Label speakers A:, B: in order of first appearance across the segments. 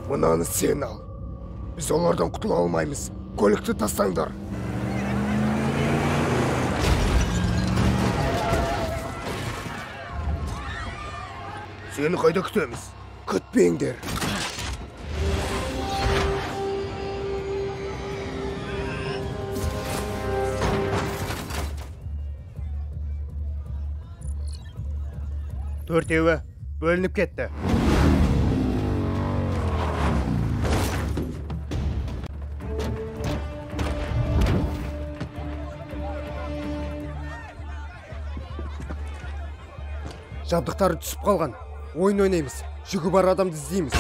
A: Мынаны сен ал. Біз олардан құтыла алмаймыз. Көлікті тастаңдар. Сені қайда күтеміз? Күтпеңдер.
B: Төртеуі бөлініп кетті.
A: Жабдықтары түсіп қалған. Ойын ойнаймыз. Жүгі бар адамды іздейміз.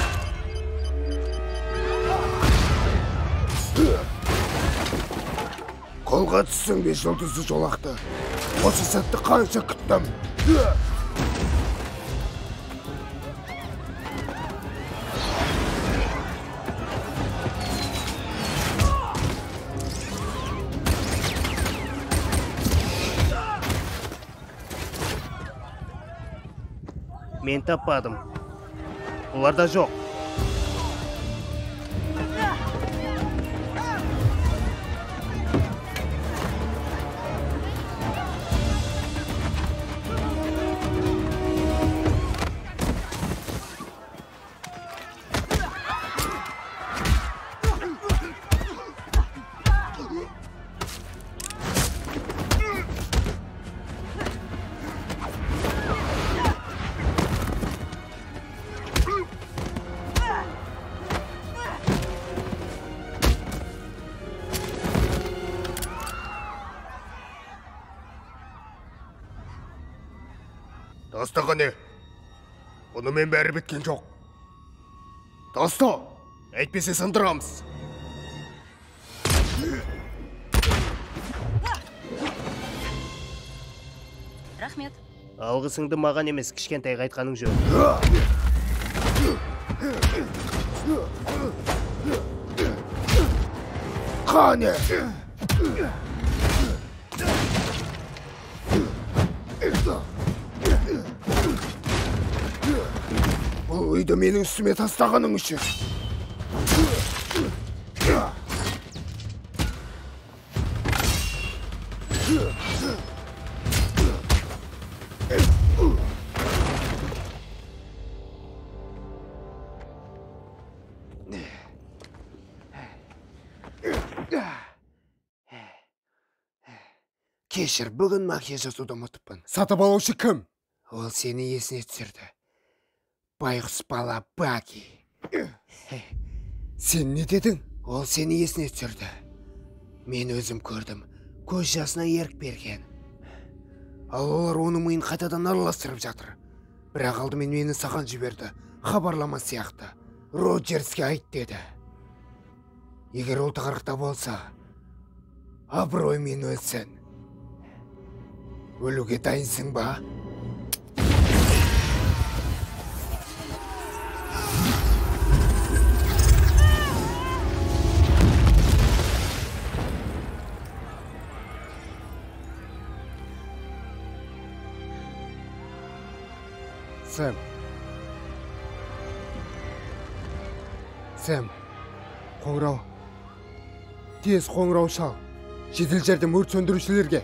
A: Қолға түссің бе жұлдызды жолақты. Осы сәтті қанша күттім.
B: Мен таппадым. Оларда жоқ.
A: Таста қане. Бұнымен бәрі біткен жоқ. Таста! Әйтпесе сындырамыз.
C: Рахмет.
B: Алғысыңды маған емес, кішкентайға айтқаның жөн.
A: Қане! Бұл үйді менің үстіме тастағаның үшін. Кешір, бүгін макияж жасауды ұмытыппын. Сатып алушы кім? Ол сені есіне түсірді. Байғұс бала Баки. Сен не дедің? Ол сені есіне түсірді. Мен өзім көрдім. Көз жасына ерік берген. Ал олар оның миын қайтадан араластырып жатыр. Бірақ алдымен мені саған жіберді. Хабарлама сияқты. Роджерске айт деді. Егер ол тығырықта болса, абыроймен өлсін. Өлуге дайынсың ба? Сэм. Сэм, қоңырау. Тез қоңырау шал. Жедел жәрдем өрт сөндірушілерге.